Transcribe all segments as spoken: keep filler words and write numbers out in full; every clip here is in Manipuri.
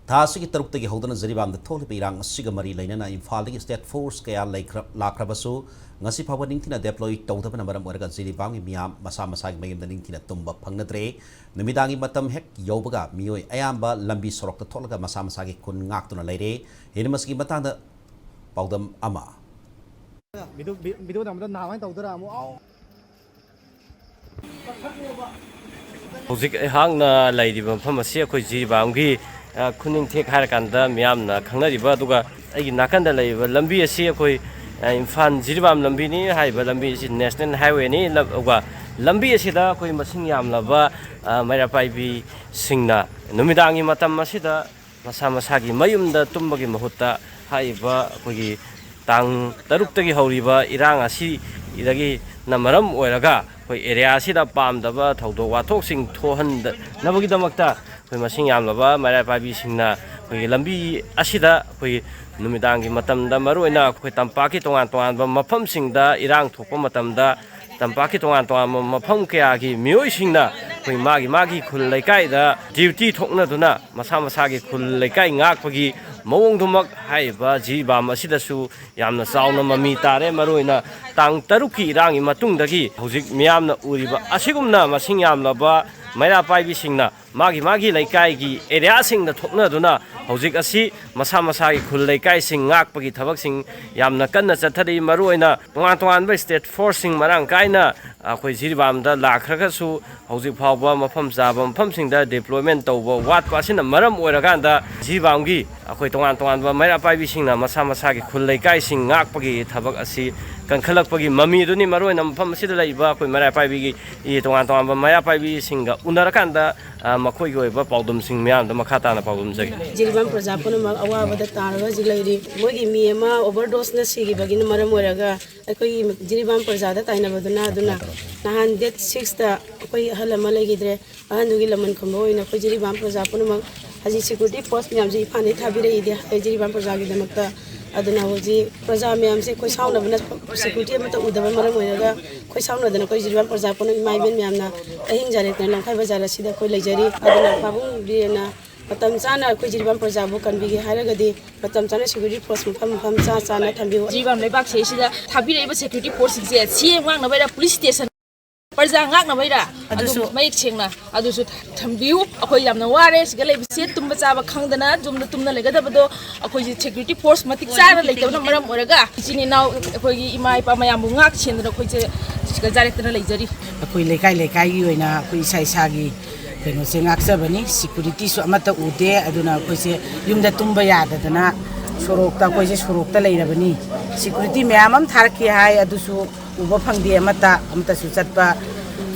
ꯊꯥ ꯑꯁꯤꯒꯤ ꯇꯔꯨꯛꯇꯒꯤ ꯍꯧꯗꯨꯅ ꯖꯤꯔꯤꯕꯥꯝꯗ ꯊꯣꯛꯂꯤꯕ ꯏꯔꯥꯡ ꯑꯁꯤꯒ ꯃꯔꯤ ꯂꯩꯅꯅ ꯏꯝꯐꯥꯜꯗꯒꯤ state force ꯀꯌꯥ ꯂꯩꯈ꯭ꯔ-, ꯂꯥꯛꯈ꯭ꯔꯕꯁꯨ ꯉꯁꯤ ꯐꯥꯎꯕ ꯅꯤꯡꯊꯤꯅ deploy ꯇꯧꯗꯕꯅ ꯃꯔꯝ ꯑꯣꯏꯔꯒ ꯖꯤꯔꯤꯕꯥꯝꯒꯤ ꯃꯤꯌꯥꯝ ꯃꯁꯥ ꯃꯁꯥꯒꯤ ꯃꯌꯨꯝꯗ ꯅꯤꯡꯊꯤꯅ ꯇꯨꯝꯕ ꯐꯪꯅꯗ꯭ꯔꯦ꯫ ꯅꯨꯃꯤꯗꯥꯡꯒꯤ ꯃꯇꯝ ꯍꯦꯛ ꯌꯧꯕꯒ ꯃꯤꯑꯣꯏ ꯑꯌꯥꯝꯕ ꯂꯝꯕꯤ ꯁꯣꯔꯣꯛꯇ ꯊꯣꯛꯂꯒ ꯃꯁꯥ ꯃꯁꯥꯒꯤ ꯈꯨꯟ ꯉꯥꯛꯇꯨꯅ ꯂꯩꯔꯦ꯫ ꯍꯤꯔꯝ ꯑꯁꯤꯒꯤ ꯃꯇꯥꯡꯗ ꯄꯥꯎꯗꯝ ꯑꯃ꯫ ꯚꯤꯗꯤꯑꯣ, ꯚꯤ-, ꯚꯤꯗꯤꯑꯣ ꯅꯝꯕꯗ ꯅꯍꯥꯟꯋꯥꯏ ꯇꯧꯗꯣꯏꯔꯥ ꯑꯃꯨꯛ? ꯑꯥꯎ꯫ ꯍꯧꯖꯤꯛ ꯑꯩꯍꯥꯛꯅ ꯂꯩꯔꯤꯕ ꯃꯐꯝ ꯑꯁꯤ ꯑꯩꯈꯣꯏ ꯖꯤꯔꯤꯕꯥꯝꯒꯤ, ꯑ, ꯈꯨꯅꯤꯡꯊꯦꯛ ꯍꯥꯏꯔꯀꯥꯟꯗ ꯃꯤꯌꯥꯝꯅ ꯈꯪꯅꯔꯤꯕ, ꯑꯗꯨꯒ ꯑꯩꯒꯤ ꯅꯥꯀꯟꯗ ꯂꯩꯔꯤꯕ ꯂꯝꯕꯤ ꯑꯁꯤ ꯑꯩꯈꯣꯏ, ꯑ, ꯏꯝꯐꯥꯜ ꯖꯤꯔꯤꯕꯥꯝ ꯂꯝꯕꯤꯅꯤ꯫ ꯍꯥꯏꯔꯤꯕ ꯂꯝꯕꯤ ꯑꯁꯤ national highwayꯅꯤ꯫ ꯂꯝ-, ꯑꯗꯨꯒ ꯂꯝꯕꯤ ꯑꯁꯤꯗ ꯑꯩꯈꯣꯏ ꯃꯁꯤꯡ ꯌꯥꯝꯂꯕ, ꯑ, ꯃꯩꯔꯥ ꯄꯥꯏꯕꯤꯁꯤꯡꯅ ꯅꯨꯃꯤꯗꯥꯡꯒꯤ ꯃꯇꯝ ꯑꯁꯤꯗ ꯃꯁꯥ ꯃꯁꯥꯒꯤ ꯃꯌꯨꯝꯗ ꯇꯨꯝꯕꯒꯤ ꯃꯍꯨꯠꯇ ꯍꯥꯏꯔꯤꯕ ꯑꯩꯈꯣꯏꯒꯤ ꯇꯥꯡ ꯇꯔꯨꯛꯇꯒꯤ ꯍꯧꯔꯤꯕ ꯏꯔꯥꯡ ꯑꯁꯤꯗꯒꯤꯅ ꯃꯔꯝ ꯑꯣꯏꯔꯒ ꯑꯩꯈꯣꯏ area ꯑꯁꯤꯗ ꯄꯥꯝꯗꯕ ꯊꯧꯗꯣꯛ ꯋꯥꯊꯣꯛꯁꯤꯡ ꯊꯣꯛꯍꯟꯗꯅꯕꯒꯤꯗꯃꯛꯇ ꯑꯩꯈꯣꯏ ꯃꯁꯤꯡ ꯌꯥꯝꯂꯕ ꯃꯩꯔꯥ ꯄꯥꯏꯕꯤꯁꯤꯡꯅ ꯑꯩꯈꯣꯏꯒꯤ ꯂꯝꯕꯤ ꯑꯁꯤꯗ ꯑꯩꯈꯣꯏꯒꯤ ꯅꯨꯃꯤꯗꯥꯡꯒꯤ ꯃꯇꯝꯗ, ꯃꯔꯨꯑꯣꯏꯅ ꯑꯩꯈꯣꯏ ꯇꯝꯄꯥꯛꯀꯤ ꯇꯣꯉꯥꯟ ꯇꯣꯉꯥꯟꯕ ꯃꯐꯝꯁꯤꯡꯗ ꯏꯔꯥꯡ ꯊꯣꯛꯄ ꯃꯇꯝꯗ, ꯇꯝꯄꯥꯛꯀꯤ ꯇꯣꯉꯥꯟ ꯇꯣꯉꯥꯟꯕ ꯃꯐꯝ ꯀꯌꯥꯒꯤ ꯃꯤꯑꯣꯏꯁꯤꯡꯅ ꯑꯩꯈꯣꯏ ꯃꯥꯒꯤ ꯃꯥꯒꯤ ꯈꯨꯜ ꯂꯩꯀꯥꯏꯗ duty ꯊꯣꯛꯅꯗꯨꯅ ꯃꯁꯥ ꯃꯁꯥꯒꯤ ꯈꯨꯜ ꯂꯩꯀꯥꯏ ꯉꯥꯛꯄꯒꯤ ꯃꯑꯣꯡꯗꯨꯃꯛ ꯍꯥꯏꯔꯤꯕ ꯖꯤꯔꯤꯕꯥꯝ ꯑꯁꯤꯗꯁꯨ ꯌꯥꯝꯅ ꯆꯥꯎꯅ ꯃꯃꯤ ꯇꯥꯔꯦ꯫ ꯃꯔꯨꯑꯣꯏꯅ ꯇꯥꯡ ꯇꯔꯨꯛꯀꯤ ꯏꯔꯥꯡꯒꯤ ꯃꯇꯨꯡꯗꯒꯤ ꯍꯧꯖꯤꯛ ꯃꯤꯌꯥꯝꯅ ꯎꯔꯤꯕ ꯑꯁꯤꯒꯨꯝꯅ ꯃꯁꯤꯡ ꯌꯥꯝꯂꯕ ꯃꯩꯔꯥ ꯄꯥꯏꯕꯤꯁꯤꯡꯅ ꯃꯥꯒꯤ ꯃꯥꯒꯤ ꯂꯩꯀꯥꯏꯒꯤ areaꯁꯤꯡꯗ ꯊꯣꯛꯅꯗꯨꯅ ꯍꯧꯖꯤꯛ ꯑꯁꯤ ꯃꯁꯥ ꯃꯁꯥꯒꯤ ꯈꯨꯜ ꯂꯩꯀꯥꯏꯁꯤꯡ ꯉꯥꯛꯄꯒꯤ ꯊꯕꯛꯁꯤꯡ ꯌꯥꯝꯅ ꯀꯟꯅ ꯆꯠꯊꯔꯤ꯫ ꯃꯔꯨꯑꯣꯏꯅ ꯇꯣꯉꯥꯟ ꯇꯣꯉꯥꯟꯕ state forceꯁꯤꯡ ꯃꯔꯥꯡ ꯀꯥꯏꯅ ꯑꯩꯈꯣꯏ ꯖꯤꯔꯤꯕꯥꯝꯗ ꯂꯥꯛꯈ꯭ꯔꯒꯁꯨ ꯍꯧꯖꯤꯛ ꯐꯥꯎꯕ ꯃꯐꯝ ꯆꯥꯕ ꯃꯐꯝꯁꯤꯡꯗ deployment ꯇꯧꯕ ꯋꯥꯠꯄ ꯑꯁꯤꯅ ꯃꯔꯝ ꯑꯣꯏꯔꯀꯥꯟꯗ ꯖꯤꯔꯤꯕꯥꯝꯒꯤ ꯑꯩꯈꯣꯏ ꯇꯣꯉꯥꯟ ꯇꯣꯉꯥꯟꯕ ꯃꯩꯔꯥ ꯄꯥꯏꯕꯤꯁꯤꯡꯅ ꯃꯁꯥ ꯃꯁꯥꯒꯤ ꯈꯨꯜ ꯂꯩꯀꯥꯏꯁꯤꯡ ꯉꯥꯛꯄꯒꯤ ꯊꯕꯛ ꯑꯁꯤ ꯀꯟꯈꯠꯂꯛꯄꯒꯤ ꯃꯃꯤ ꯑꯗꯨꯅꯤ꯫ ꯃꯔꯨꯑꯣꯏꯅ ꯃꯐꯝ ꯑꯁꯤꯗ ꯂꯩꯔꯤꯕ ꯑꯩꯈꯣꯏ ꯃꯩꯔꯥ ꯄꯥꯏꯕꯤꯒꯤ ꯇꯣꯉꯥꯟ ꯇꯣꯉꯥꯟꯕ ꯃꯩꯔꯥ ꯄꯥꯏꯕꯤꯁꯤꯡꯒ ꯎꯅꯔꯀꯥꯟꯗ ꯑ, ꯃꯈꯣꯏꯒꯤ ꯑꯣꯏꯕ ꯄꯥꯎꯗꯝꯁꯤꯡ ꯃꯌꯥꯝꯗ ꯃꯈꯥ ꯇꯥꯅ ꯄꯥꯎꯗꯝꯖꯒꯦ꯫ ꯖꯤꯔꯤꯕꯥꯝ ꯄ꯭ꯔꯖꯥ ꯄꯨꯝꯅꯃꯛ ꯑꯋꯥꯕꯗ ꯇꯥꯔꯒ ꯍꯧꯖꯤꯛ ꯂꯩꯔꯤ꯫ ꯃꯣꯏꯒꯤ ꯃꯤ ꯑꯃ overdoseꯅ ꯁꯤꯈꯤꯕꯒꯤꯅ ꯃꯔꯝ ꯑꯣꯏꯔꯒ ꯑꯩꯈꯣꯏꯒꯤ ꯖꯤꯔꯤꯕꯥꯝ ꯄ꯭ꯔꯖꯥꯗ ꯇꯥꯏꯅꯕꯗꯨꯅ ꯑꯗꯨꯅ ꯅꯍꯥꯟ date sixꯇ ꯑꯩꯈꯣꯏ ꯑꯍꯜ ꯑꯃ ꯂꯩꯈꯤꯗ꯭ꯔꯦ꯫ ꯑꯍꯟꯗꯨꯒꯤ ꯂꯃꯟ ꯈꯨꯝꯕ ꯑꯣꯏꯅ ꯑꯩꯈꯣꯏ ꯖꯤꯔꯤꯕꯥꯝ ꯄ꯭ꯔꯖꯥ ꯄꯨꯝꯅꯃꯛ ꯍꯧꯖꯤꯛ security force ꯃꯌꯥꯝꯁꯦ ꯏꯝꯐꯥꯜꯗꯒꯤ ꯊꯥꯕꯤꯔꯛꯏꯗꯤ ꯑꯩꯈꯣꯏ ꯖꯤꯔꯤꯕꯥꯝ ꯄ꯭ꯔꯖꯥꯒꯤꯗꯃꯛꯇ꯫ ꯑꯗꯨꯅ ꯍꯧꯖꯤꯛ ꯄ꯭ꯔꯖꯥ ꯃꯌꯥꯝꯁꯦ ꯑꯩꯈꯣꯏ ꯁꯥꯎꯅꯕꯅ security ꯑꯃꯠꯇ ꯎꯗꯕ ꯃꯔꯝ ꯑꯣꯏꯔꯒ ꯑꯩꯈꯣꯏ ꯁꯥꯎꯅꯗꯅ ꯑꯩꯈꯣꯏ ꯖꯤꯔꯤꯕꯥꯝ ꯄ꯭ꯔꯖꯥ ꯄꯨꯝꯅꯃꯛ ꯏꯃꯥ ꯏꯕꯦꯟ ꯃꯌꯥꯝꯅ ꯑꯍꯤꯡ ꯖꯥꯔꯦꯠꯇꯅ ꯂꯝꯈꯥꯏ ꯕꯖꯥꯔ ꯑꯁꯤꯗ ꯑꯩꯈꯣꯏ ꯂꯩꯖꯔꯤ꯫ ꯑꯗꯨꯅ ꯄꯥꯕꯨꯡ ꯕꯤꯔꯦꯟꯅ ꯃꯇꯝ ꯆꯥꯅ ꯑꯩꯈꯣꯏ ꯖꯤꯔꯤꯕꯥꯝ ꯄ꯭ꯔꯖꯥꯕꯨ ꯀꯟꯕꯤꯒꯦ ꯍꯥꯏꯔꯒꯗꯤ ꯃꯇꯝ ꯆꯥꯅ ꯁꯦꯀ꯭ꯌꯨꯔꯤꯇꯤ ꯐꯣꯔꯁ ꯃꯐꯝ ꯃꯐꯝ ꯆꯥ ꯆꯥꯅ ꯊꯝꯕꯤꯌꯨ꯫ ꯖꯤꯔꯤꯕꯥꯝ ꯂꯩꯕꯥꯛꯁꯦ ꯁꯤꯗ ꯊꯥꯕꯤꯔꯛꯏꯕ ꯁꯦꯀ꯭ꯌꯨꯔꯤꯇꯤ ꯐꯣꯔꯁꯁꯤꯡꯁꯦ ꯁꯤ ꯑꯦꯝ ꯉꯥꯛꯅꯕꯩꯔꯥ, ꯄꯨꯂꯤꯁ ꯁ꯭ꯇꯦꯁꯟ ꯄ꯭ꯔꯖꯥ ꯉꯥꯛꯅꯕꯩꯔꯥ? ꯑꯗꯨꯁꯨ ꯑꯗꯨꯝ ꯃꯌꯦꯛ ꯁꯦꯡꯅ ꯑꯗꯨꯁꯨ ꯊꯝꯕꯤꯌꯨ꯫ ꯑꯩꯈꯣꯏ ꯌꯥꯝꯅ ꯋꯥꯔꯦ ꯁꯤꯗ ꯂꯩꯕꯁꯦ, ꯇꯨꯝꯕ ꯆꯥꯕ ꯈꯪꯗꯅ ꯌꯨꯝꯗ ꯇꯨꯝꯅ ꯂꯩꯒꯗꯕꯗꯣ ꯑꯩꯈꯣꯏꯁꯦ ꯁꯦꯀ꯭ꯌꯨꯔꯤꯇꯤ ꯐꯣꯔꯁ ꯃꯇꯤꯛ ꯆꯥꯅ ꯂꯩꯇꯕꯅ ꯃꯔꯝ ꯑꯣꯏꯔꯒ ꯏꯆꯤꯟ ꯏꯅꯥꯎ ꯑꯩꯈꯣꯏꯒꯤ ꯏꯃꯥ ꯏꯄꯥ ꯃꯌꯥꯝꯕꯨ ꯉꯥꯛ ꯁꯦꯟꯗꯅ ꯑꯩꯈꯣꯏꯁꯦ ꯁꯤꯗ ꯖꯥꯔꯦꯠꯇꯅ ꯂꯩꯖꯔꯤ꯫ ꯑꯩꯈꯣꯏ ꯂꯩꯀꯥꯏ ꯂꯩꯀꯥꯏꯒꯤ ꯑꯣꯏꯅ ꯑꯩꯈꯣꯏ ꯏꯁꯥ ꯏꯁꯥꯒꯤ ꯀꯩꯅꯣꯁꯦ ꯉꯥꯛꯆꯕꯅꯤ꯫ ꯁꯦꯀ꯭ꯌꯨꯔꯤꯇꯤꯁꯨ ꯑꯃꯠꯇ ꯎꯗꯦ꯫ ꯑꯗꯨꯅ ꯑꯩꯈꯣꯏꯁꯦ ꯌꯨꯝꯗ ꯇꯨꯝꯕ ꯌꯥꯗꯗꯅ ꯁꯣꯔꯣꯛꯇ, ꯑꯩꯈꯣꯏꯁꯦ ꯁꯣꯔꯣꯛꯇ ꯂꯩꯔꯕꯅꯤ꯫ ꯁꯦꯀ꯭ꯌꯨꯔꯤꯇꯤ ꯃꯌꯥꯝ ꯑꯃ ꯊꯥꯔꯛꯀꯦ ꯍꯥꯏ, ꯑꯗꯨꯁꯨ ꯎꯕ ꯐꯪꯗꯦ꯫ ꯑꯃꯠꯇ, ꯑꯃꯠꯇꯁꯨ ꯆꯠꯄ,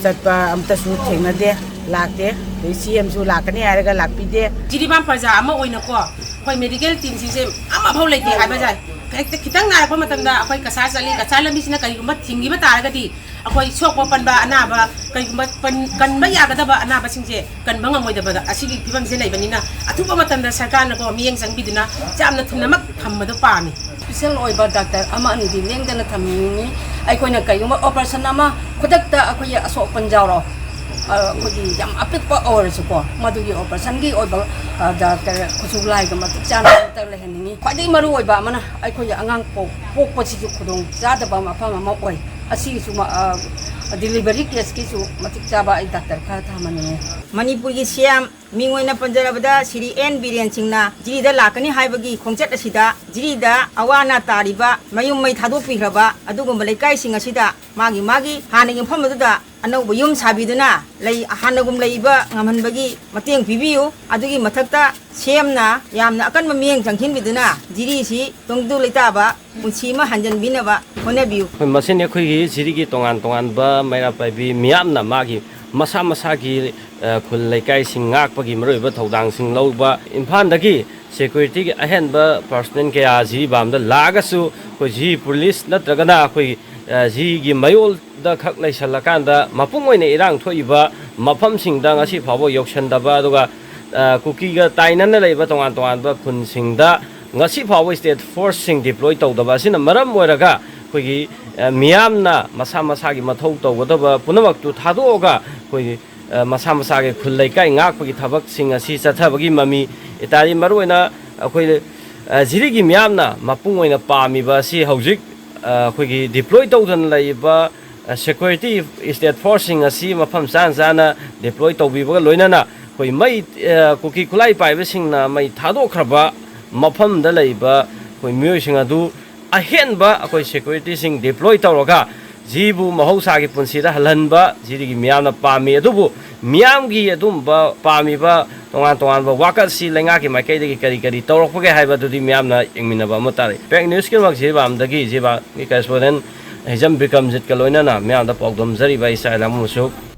ꯆꯠꯄ ꯑꯃꯠꯇꯁꯨ ꯊꯦꯡꯅꯗꯦ, ꯂꯥꯛꯇꯦ꯫ ꯑꯗꯩ ꯁꯤ ꯑꯦꯝꯁꯨ ꯂꯥꯛꯀꯅꯤ ꯍꯥꯏꯔꯒ ꯂꯥꯛꯄꯤꯗꯦ꯫ ꯖꯤꯔꯤꯕꯥꯝ ꯄ꯭ꯔꯖꯥ ꯑꯃ ꯑꯣꯏꯅꯀꯣ, ꯑꯩꯈꯣꯏ ꯃꯦꯗꯤꯀꯦꯜ ꯇꯤꯝꯁꯤꯡꯁꯦ ꯑꯃꯐꯥꯎ ꯂꯩꯇꯦ ꯍꯥꯏꯕ ꯌꯥꯏ꯫ ꯍꯦꯛꯇ ꯈꯤꯇꯪ ꯅꯥꯔꯛꯄ ꯃꯇꯝꯗ ꯑꯩꯈꯣꯏ ꯀꯁꯥꯔ ꯆꯠꯂꯤ, ꯀꯁꯥꯔ ꯂꯝꯕꯤꯁꯤꯅ ꯀꯔꯤꯒꯨꯝꯕ ꯊꯤꯡꯈꯤꯕ ꯇꯥꯔꯒꯗꯤ ꯑꯩꯈꯣꯏ ꯁꯣꯛꯄ ꯄꯟꯕ ꯑꯅꯥꯕ, ꯀꯔꯤꯒꯨꯝꯕ ꯄꯟ-, ꯀꯟꯕ ꯌꯥꯒꯗꯕ ꯑꯅꯥꯕꯁꯤꯡꯁꯦ ꯀꯟꯕ ꯉꯝꯃꯣꯏꯗꯕꯗ ꯑꯁꯤꯒꯤ ꯐꯤꯕꯝꯁꯦ ꯂꯩꯕꯅꯤꯅ, ꯑꯊꯨꯕ ꯃꯇꯝꯗ ꯁꯔꯀꯥꯔꯅꯀꯣ ꯃꯤꯠꯌꯦꯡ ꯆꯪꯕꯤꯗꯨꯅ ꯌꯥꯝꯅ ꯊꯨꯅꯃꯛ ꯊꯝꯕꯗꯣ ꯄꯥꯝꯃꯤ꯫ ꯏꯁꯄꯤꯁꯦꯜ ꯑꯣꯏꯕ ꯗꯥꯛꯇꯔ ꯑꯃ ꯑꯅꯤꯗꯤ ꯂꯦꯡꯗꯅ ꯊꯝꯅꯤꯡꯉꯤ꯫ ꯑꯩꯈꯣꯏꯅ ꯀꯔꯤꯒꯨꯝꯕ ꯑꯣꯄꯔꯦꯁꯟ ꯑꯃ ꯈꯨꯗꯛꯇ ꯑꯩꯈꯣꯏꯒꯤ ꯑꯁꯣꯛ ꯑꯄꯟ ꯌꯥꯎꯔꯣ, ꯑ, ꯑꯩꯈꯣꯏꯒꯤ ꯌꯥꯝ ꯑꯄꯤꯛꯄ ꯑꯣꯏꯔꯁꯨꯀꯣ, ꯃꯗꯨꯒꯤ ꯑꯣꯄꯔꯦꯁꯟꯒꯤ ꯑꯣꯏꯕ, ꯑ, ꯗꯥꯛꯇꯔ ꯈꯨꯠꯁꯨ ꯈꯨꯠꯂꯥꯏꯒ ꯃꯇꯤꯛ ꯆꯥꯅ ꯗꯥꯛꯇꯔ ꯂꯩꯍꯟꯅꯤꯡꯉꯤ꯫ ꯈ꯭ꯋꯥꯏꯗꯒꯤ ꯃꯔꯨ ꯑꯣꯏꯕ ꯑꯃꯅ ꯑꯩꯈꯣꯏꯒꯤ ꯑꯉꯥꯡ ꯄꯣꯛ-, ꯄꯣꯛꯄꯁꯤꯁꯨ ꯈꯨꯗꯣꯡ ꯆꯥꯗꯕ ꯃꯐꯝ ꯑꯃ ꯑꯣꯏ꯫ ꯑꯁꯤꯒꯤꯁꯨ ꯃ-, ꯑ, ꯗꯤꯂꯤꯚꯔꯤ ꯀꯦꯁꯀꯤꯁꯨ ꯃꯇꯤꯛ ꯆꯥꯕ ꯑꯩ ꯗꯥꯛꯇꯔ ꯈꯔ ꯊꯝꯍꯟꯅꯤꯡꯉꯤ꯫ ꯃꯅꯤꯄꯨꯔꯒꯤ ꯁꯤ ꯑꯦꯝ ꯃꯤꯡ ꯑꯣꯏꯅ ꯄꯟꯖꯔꯕꯗ ꯁ꯭ꯔꯤ ꯑꯦꯟ ꯕꯤꯔꯦꯟ ꯁꯤꯡꯅ ꯖꯤꯔꯤꯗ ꯂꯥꯛꯀꯅꯤ ꯍꯥꯏꯕꯒꯤ ꯈꯣꯡꯆꯠ ꯑꯁꯤꯗ ꯖꯤꯔꯤꯗ ꯑꯋꯥ ꯑꯅꯥ ꯇꯥꯔꯤꯕ, ꯃꯌꯨꯝ ꯃꯩ ꯊꯥꯗꯣꯛꯄꯤꯈ꯭ꯔꯕ ꯑꯗꯨꯒꯨꯝꯕ ꯂꯩꯀꯥꯏꯁꯤꯡ ꯑꯁꯤꯗ ꯃꯥꯒꯤ ꯃꯥꯒꯤ ꯍꯥꯟꯅꯒꯤ ꯃꯐꯝ ꯑꯗꯨꯗ ꯑꯅꯧꯕ ꯌꯨꯝ ꯁꯥꯕꯤꯗꯨꯅ ꯂꯩ, ꯍꯥꯟꯅꯒꯨꯝ ꯂꯩꯕ ꯉꯝꯍꯟꯕꯒꯤ ꯃꯇꯦꯡ ꯄꯤꯕꯤꯌꯨ꯫ ꯑꯗꯨꯒꯤ ꯃꯊꯛꯇ ꯁꯤ ꯑꯦꯝꯅ ꯌꯥꯝꯅ ꯑꯀꯟꯕ ꯃꯤꯠꯌꯦꯡ ꯆꯪꯁꯤꯟꯕꯤꯗꯨꯅ ꯖꯤꯔꯤꯁꯤ ꯇꯨꯡꯗꯨ ꯂꯩꯇꯥꯕ ꯄꯨꯟꯁꯤ ꯑꯃ ꯍꯟꯖꯤꯟꯕꯤꯅꯕ ꯍꯣꯠꯅꯕꯤꯌꯨ꯫ ꯑꯩꯈꯣꯏ ꯃꯁꯤꯅꯤ, ꯑꯩꯈꯣꯏꯒꯤ ꯖꯤꯔꯤꯒꯤ ꯇꯣꯉꯥꯟ ꯇꯣꯉꯥꯟꯕ ꯃꯩꯔꯥ ꯄꯥꯏꯕꯤ ꯃꯤꯌꯥꯝꯅ ꯃꯥꯒꯤ ꯃꯁꯥ ꯃꯁꯥꯒꯤ, ꯑ, ꯈꯨꯜ ꯂꯩꯀꯥꯏꯁꯤꯡ ꯉꯥꯛꯄꯒꯤ ꯃꯔꯨꯑꯣꯏꯕ ꯊꯧꯗꯥꯡꯁꯤꯡ ꯂꯧꯕ, ꯏꯝꯐꯥꯜꯗꯒꯤ ꯁꯦꯀ꯭ꯌꯨꯔꯤꯇꯤꯒꯤ ꯑꯍꯦꯟꯕ ꯄꯥꯔꯁꯣꯅꯦꯜ ꯀꯌꯥ ꯖꯤꯔꯤꯕꯥꯝꯗ ꯂꯥꯛꯑꯒꯁꯨ ꯑꯩꯈꯣꯏ ꯖꯤꯔꯤ ꯄꯨꯂꯤꯁ ꯅꯠꯇ꯭ꯔꯒꯅ ꯑꯩꯈꯣꯏ, ꯑ, ꯖꯤꯔꯤꯒꯤ ꯃꯌꯣꯜꯗ ꯈꯛ ꯂꯩꯁꯜꯂꯀꯥꯟꯗ ꯃꯄꯨꯡ ꯑꯣꯏꯅ ꯏꯔꯥꯡ ꯊꯣꯛꯏꯕ ꯃꯐꯝꯁꯤꯡꯗ ꯉꯁꯤ ꯐꯥꯎꯕ ꯌꯧꯁꯟꯗꯕ, ꯑꯗꯨꯒ, ꯑ, ꯀꯨꯀꯤꯒ ꯇꯥꯏꯅꯅ ꯂꯩꯕ ꯇꯣꯉꯥꯟ ꯇꯣꯉꯥꯟꯕ ꯈꯨꯟꯁꯤꯡꯗ ꯉꯁꯤ ꯐꯥꯎꯕ ꯁ꯭ꯇꯦꯠ ꯐꯣꯔꯁꯁꯤꯡ ꯗꯤꯄ꯭ꯂꯣꯏ ꯇꯧꯗꯕ ꯑꯁꯤꯅ ꯃꯔꯝ ꯑꯣꯏꯔꯒ ꯑꯩꯈꯣꯏꯒꯤ, ꯑ, ꯃꯤꯌꯥꯝꯅ ꯃꯁꯥ ꯃꯁꯥꯒꯤ ꯃꯊꯧ ꯇꯧꯒꯗꯕ ꯄꯨꯝꯅꯃꯛꯇꯨ ꯊꯥꯗꯣꯛꯑꯒ ꯑꯩꯈꯣꯏꯒꯤ, ꯑ, ꯃꯁꯥ ꯃꯁꯥꯒꯤ ꯈꯨꯜ ꯂꯩꯀꯥꯏ ꯉꯥꯛꯄꯒꯤ ꯊꯕꯛꯁꯤꯡ ꯑꯁꯤ ꯆꯠꯊꯕꯒꯤ ꯃꯃꯤ ꯏꯇꯥꯔꯤ꯫ ꯃꯔꯨꯑꯣꯏꯅ ꯑꯩꯈꯣꯏ, ꯑ, ꯖꯤꯔꯤꯒꯤ ꯃꯤꯌꯥꯝꯅ ꯃꯄꯨꯡ ꯑꯣꯏꯅ ꯄꯥꯝꯃꯤꯕ ꯑꯁꯤ ꯍꯧꯖꯤꯛ, ꯑ, ꯑꯩꯈꯣꯏꯒꯤ deploy ꯇꯧꯗꯅ ꯂꯩꯔꯤꯕ, ꯑ, security state forceꯁꯤꯡ ꯑꯁꯤ ꯃꯐꯝ ꯆꯥꯅ ꯆꯥꯅ deploy ꯇꯧꯕꯤꯕꯒ ꯂꯣꯏꯅꯅ ꯑꯩꯈꯣꯏ ꯃꯩ, ꯑ, ꯀꯨꯀꯤ ꯈꯨꯠꯂꯥꯏ ꯄꯥꯏꯕꯁꯤꯡꯅ ꯃꯩ ꯊꯥꯗꯣꯛꯈ꯭ꯔꯕ ꯃꯐꯝꯗ ꯂꯩꯕ ꯑꯩꯈꯣꯏ ꯃꯤꯑꯣꯏꯁꯤꯡ ꯑꯗꯨ ꯑꯍꯦꯟꯕ ꯑꯩꯈꯣꯏ securityꯁꯤꯡ deploy ꯇꯧꯔꯒ ꯖꯤꯕꯨ ꯃꯍꯧꯁꯥꯒꯤ ꯄꯨꯟꯁꯤꯗ ꯍꯜꯍꯟꯕ ꯖꯤꯔꯤꯒꯤ ꯃꯤꯌꯥꯝꯅ ꯄꯥꯝꯃꯤ꯫ ꯑꯗꯨꯕꯨ ꯃꯤꯌꯥꯝꯒꯤ ꯑꯗꯨꯝꯕ ꯄꯥꯝꯃꯤꯕ ꯇꯣꯉꯥꯟ ꯇꯣꯉꯥꯟꯕ ꯋꯥꯀꯠꯁꯤ ꯂꯩꯉꯥꯛꯀꯤ ꯃꯥꯏꯀꯩꯗꯒꯤ ꯀꯔꯤ ꯀꯔꯤ ꯇꯧꯔꯛꯄꯒꯦ ꯍꯥꯏꯕꯗꯨꯗꯤ ꯃꯤꯌꯥꯝꯅ ꯌꯦꯡꯃꯤꯟꯅꯕ ꯑꯃ ꯇꯥꯔꯦ꯫ Impact Newsꯀꯤꯗꯃꯛ ꯖꯤꯔꯤꯕꯥꯝꯗꯒꯤ ꯖꯤꯔꯤꯕꯥꯝꯒꯤ correspondent ꯍꯤꯖꯝ ꯕꯤꯀ꯭ꯔꯝꯖꯤꯠꯀ ꯂꯣꯏꯅꯅ ꯃꯤꯌꯥꯝꯗ ꯄꯥꯎꯗꯝꯖꯔꯤꯕ ꯑꯩ ꯁꯥꯏ ꯂꯥꯡꯕꯝ ꯑꯁꯣꯛ꯫